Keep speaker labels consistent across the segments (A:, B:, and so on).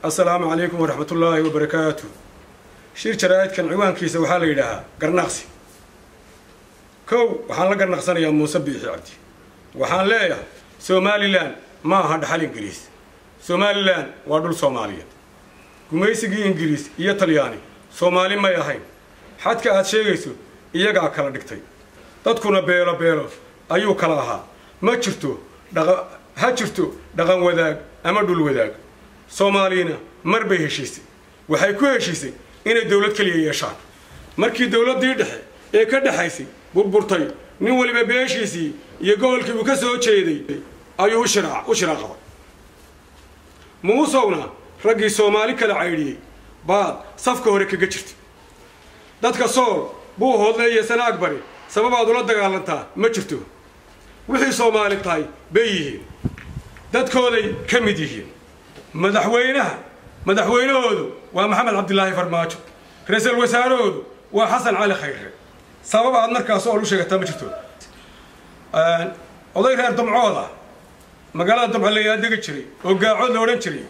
A: Assalaamu calaykum waraxmatullaahi wabarakaatu. Shir jaraa'idkan ciwaankiisa waxaa la yidhaahaa garnaqsi. Kow, waxaan la garnaqsanayaa Muuse Biixi Cabdi. Waxaan leeyahay, Somalilan ma aha dhaxal Ingiriis. Somalilan waa dhul Soomaaliyeed. Gumaysigii Ingiriis iyo Talyaani Soomaali may ahayn. Xadka aad sheegayso iyagaa kala dhigtay, dadkuna beelo beelo ayuu kala ahaa. Ma jirto ha jirto dhaqan wadaag ama dhul wadaag. Soomaaliyana mar bay heshiisay. Waxay ku heshiisay inay dowlad keliya yeeshaan. Markii dowladdii dhexe ee ka dhexaysay burburtay, nin waliba beeshiisii iyo gobolkii uu ka soo jeeday ayuu u shiraaqaday. Muusowna raggii Soomaali kala caydhiyey baad safka hore kaga jirta. Dadka Sool, Buuhoodle iyo Sanaag Bari sababaad ula dagaalantaa ma jirto. Wixii Soomaali tahay bay yihiin, dadkooday ka mid yihiin. Madaxweynaha, madaxweynahoodu waa Maxamed Cabdilaahi Farmaajo, ra-iisul wasaarahoodu waa Xasan Cali Khayre. Sabab aad markaas oo lu sheegataa ma jirto. Oday reer Damcooda, magaalada Damco layaa degi jiray oo Gaacood la odhan jiray,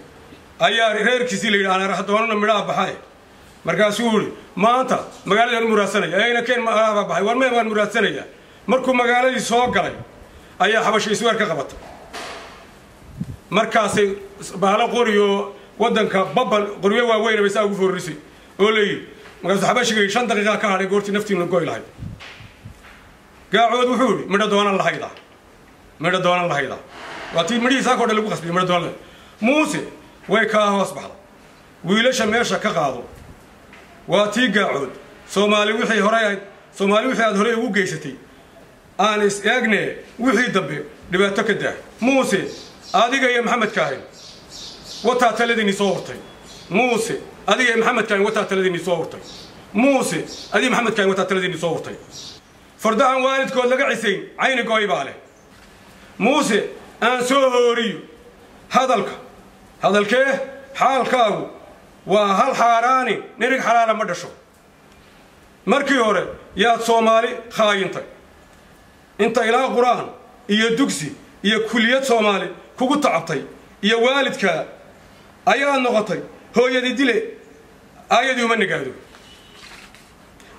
A: ayaa reerkiisii la yidhi aan doonana midhaha baxay. Markaasuu yidhi, maanta magaaladaan muraadsanaya, ayna keen magaalaha baxay, war mee waan muraadsanaya. Markuu magaaladii soo galay ayaa Xabasho isweer ka qabatay. Markaasay bahalo qoriyo waddanka babal qoryo waaweyna bay saa ugu foorisay oo la yidhi. Markaasuu Xabashigii 5 daqiiqa ka hadhay goortii naftiina goy lahayd. Gaacood wuxuu yidhi, midho doonan lahayda, midho doonan lahayda. Waa tii midhihii saakoo dhan lagu qasbiyay midho doonan lahayd. Muuse, way kaa hoos baxda. Wiilasha meesha ka qaado. Waa tii Gaacood. Soomaali wixii horey ahayd, Soomaali wixii aad horey ugu geysatay aan is eegne, wixii dambe dhibaato ka daa. Muuse, adiga iyo Maxamed Kaahin wataa taladiinii soo hurtay. Muuse, adiga iyo Maxamed Kaahin wataa taladiinii soo hurtay. Muuse, adiga Maxamed Kaahin wataa taladiinii soo hurtay. Fardahan waalidkood laga cisayn cayni gooy baa leh. Muuse, aan soo hooriyo hadalka. Hadalkee? Xaalkaagu waa hal xaaraani, nirig xalaala ma dhasho. Markii hore yaad Soomaali khaayintay, inta ilaa qur-aan iyo dugsi iyo kuliyad Soomaali kugu tacabtay iyo waalidkaa ayaad noqotay hooyadii dile aayadii uma nigaado.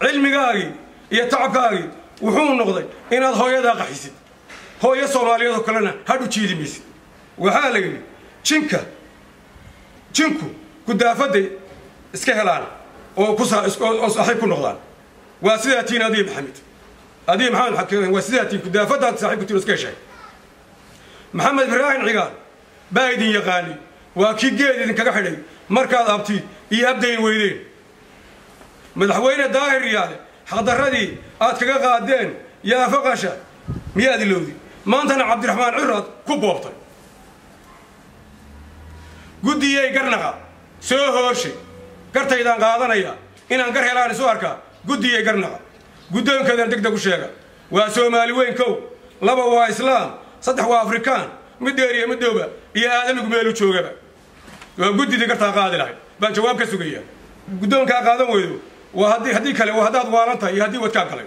A: Cilmigaagii iyo tacabkaagii wuxuu noqday inaad hooyadaa qaxisid, hooyo Soomaaliyeed oo kalena hadhu jiidi maysid. Waxaa la yidhi, jinka jinku gudaafaday iska helaan oo oo saaxiib ku noqdaan. Waa sidaa tiin adiga Maxamed, adiga Maxamed, waa sidaa tiin gudaafadaad saaxiib ku tiin iska heshay. Maxamed Ibraahim Cigaal baa idin yaqaani, waa kii geed idinkaga xidhay markaad abti iyo abdayn weydeen. Madaxweyne Daahir Riyaale xaqdarradii aad kaga qaadeen yaa faqasha miyaad ilowdi? Maantana Cabdiraxmaan Ciraad ku boobtay. Guddiyey garnaqa soo hooshay, gartaydaan qaadanaya inaan gar helaan isu arkaa. Guddiyey garnaqa guddoonkeedan deg deg u sheega. Waa Soomaali weyn kow, laba waa Islaam, saddex waa Afrikaan, mid dheer iyo mid dhowba iyo aadamigu meelu joogaba. Waa guddidii gartaa qaadi lahayd baan jawaab ka sugaya. Guddoonkaa qaadan weydo waa haddii kale waa haddaad waalan tahay iyo haddii wadkaa galay.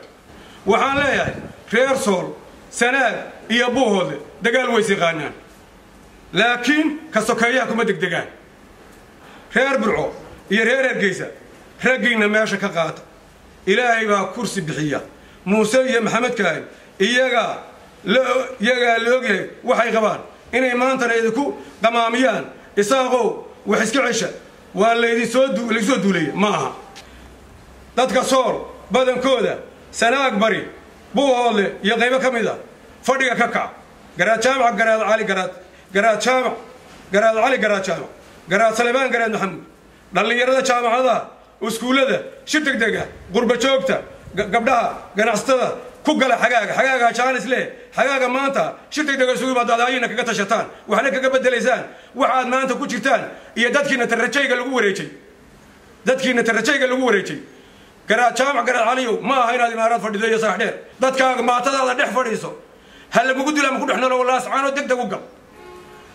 A: Waxaan leeyahay, reer Sool, Sanaag iyo Buuhoodle dagaal ways yaqaanaan, laakiin ka sokeeyaha kuma degdegaan. Reer Burco iyo reer Hargeysa, raggiinna meesha ka qaata. Ilaahay baa kursi bixiya. Muuse iyo Maxamed Kaahin iyagaa la ogyahay waxay qabaan inay maantana idinku qamaamiyaan. Isaaqow, wax iska cesha, waa laydinsoo laydinsoo duulaya. Ma aha dadka Sool badankooda, Sanaag Bari, Buuhoodle iyo qaybo ka mid a fadhiga ka kac. Garaad Jaamac, Garaad Cali, Garaad Jaamac, Garaad Cali, Garaad Jaamac, Garaad Salebaan, Garaad Maxamuud, dhallinyarada jaamacadaha, iskuullada, shir degdega, qurba joogta, gabdhaha, ganacsatada ku gala xagaaga. Xagaaga jaanis leh, xagaaga maanta shir degdega isugu yimaado, aad ayina kaga tashataan, waxna kaga bedelaysaan waxaad maanta ku jirtaan iyo dadkiina tarajayga lagu wareejay, dadkiina tarajayga lagu wareejay. Garaad Jaamac, Garaad Caliyow, ma aha inaad Imaaraad fadhido iyo Saax Dheer. Dadkaaga maatadaada dhex fadhiiso, ha lagugu dila ma ku dhex nolo. Laascaanood deg deg u gal.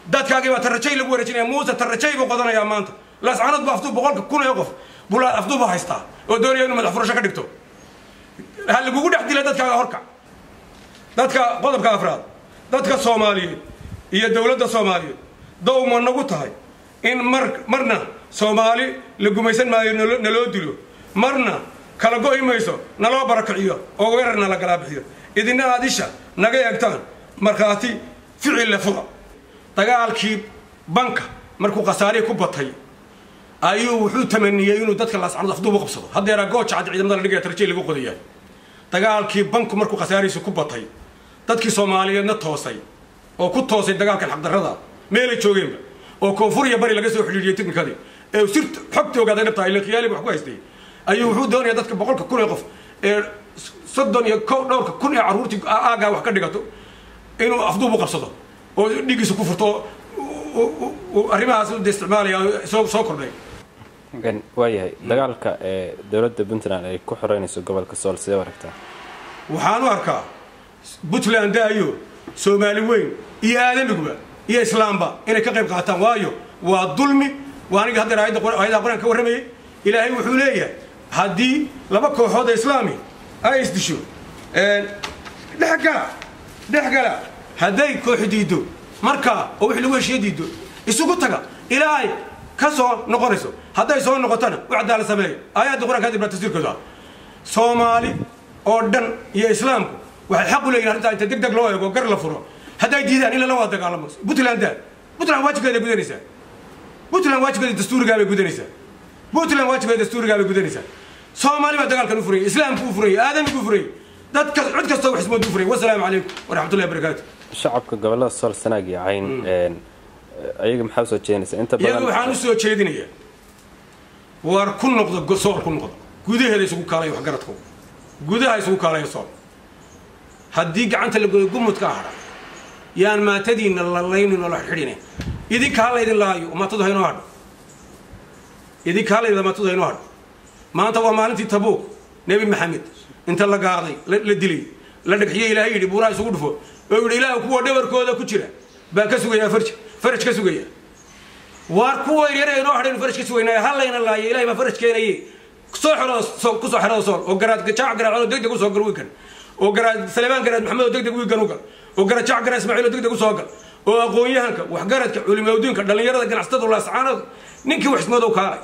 A: Dadkaagii baa tarajay lagu wareejinaya. Muuse tarajay buu qodanayaa maanta. Laascaanood buu afduu 100,000 ee qof buu afduubu haystaa oo doonaya inuu madax furasho ka dhigto. Ha lagugu dhex dila dadkaaga horkac dadka. Qodobka afraad, dadka Soomaaliyeed iyo dowladda Soomaaliyeed dow ma nagu tahay In marna Soomaali la gumaysan maayo, naloo dilo, marna kala go'i mayso, naloo barakiciyo oo weerarna la galaa bixiyo, idina aad isha naga eegtaan, markhaati ficil la fura. Dagaalkii banka markuu khasaarihii ku batay ayuu wuxuu tamaniyey inuu dadka Laascanood afduub u qabsado. Haddeeraa gooja cad ciidamada la dhigaya, tarjay lagu qodayaa. Dagaalkii banku markuu khasaarihiisu ku batay, dadkii Soomaaliyeedna toosay oo ku toosay dagaalkan xaqdarrada meelay joogeenba, oo koonfur iyo bari laga soo xidhiidhiyey tiknikadii ee sir xogta ogaaday dhabta ila khiyaali wax ku haystay, ayuu wuxuu doonayaa dadka 100,000 ee qof ee 30 iyo dhowrka kun ee carruurtii aaggaa wax ka dhigato inuu afduub u qabsado oo dhiiggiisa ku furto. Arrimahaas de isticmaalaya soo kordhay.
B: Waayahay, dagaalka ee dowladda Puntland ay ku xoreynayso gobolka Sool sidee u aragtaa?
A: Waxaan u arkaa Puntland daayo, Soomaali weyn iyo aadamiguba iyo islaamba inay ka qayb qaataan, waayo waa dulmi. Waa aniga haddeer aayadda aayadaha Qur-aanka ka warramayay. Ilaahay wuxuu leeyahay haddii laba kooxood ee islaami ay isdisho, dhex gala, dhex gala. Hadday kooxi diiddo markaa oo wixii lagu heshiiye diiddo, isugu taga ilaa ay ka soo noqonayso. Hadday soo noqotona, u cadaalad sameeya. Aayadda Qur-aanka hadib baa tafsiirkooda ah. Soomaali oo dhan iyo islaamku waxay xaq u leeyihin arrintaa inta deg deg loo eego, gar la furo. Hadday diidaan, in lala wada dagaalamo. Puntland daa, Puntland waajibkeeda gudanaysaa. Puntland waajibkeeda dastuurigaa bay gudanaysaa. Puntland waajibkeeda dastuurigaa bay gudanaysaa. Soomaali baa dagaalkan u furayay, islaamku u furayay, aadamigu u furayay, dadka cid kastoo wax ismood u furayay. Wasalaamu calaykum waraxmatullahi wabarakaatu.
B: Shacabka gobolada Sool, Sanaag iyo Cayn ayaga maxaa usoo jeedinaysaa inta
A: iyaga
B: badan?
A: Waxaan u soo jeedinayaa, waar ku noqda Sool, ku noqda gudaheeda, isugu kaalaya waxgaradko, gudaha isugu kaalaya Sool. Haddii gacanta la goyo, gumudka hadha. Yaan maatadiinna la laynin oo la xidhine, idinka ha laydin laayo, maatadu haynoo hadho. Idinka ha laydin, maatadu haynoo hadho. Maanta waa maalintii Tabuuk Nebi Maxamed inta la gaaday, la dilay, la dhagxiyey, Ilaahay yidhi buuraha isugu dhufo, oo yidhi Ilaah kuwa dhabarkooda ku jira baan ka sugayaa farj, faraj ka sugaya. Waar kuwa yaryar ee inoo hadhaynu faraj ka sugaynaa, ha layna laayo, Ilahay baa faraj keenaye. Soo xerada, ku soo xerada Sool, oo Garaad Jaac Garaad oo degdeg u soo gal wiigan, oo Garaad Saleebaan Garaad Maxamed oo degdeg wiigan u gal, oo Garaad Jaac Garaad Ismaaciil oo degdeg u soo gal, oo aqoon-yahanka, waxgaradka, culimaudiinka, dhallinyarada, ganacsatada Laascaanood, ninkii wax ismoodow kaalay.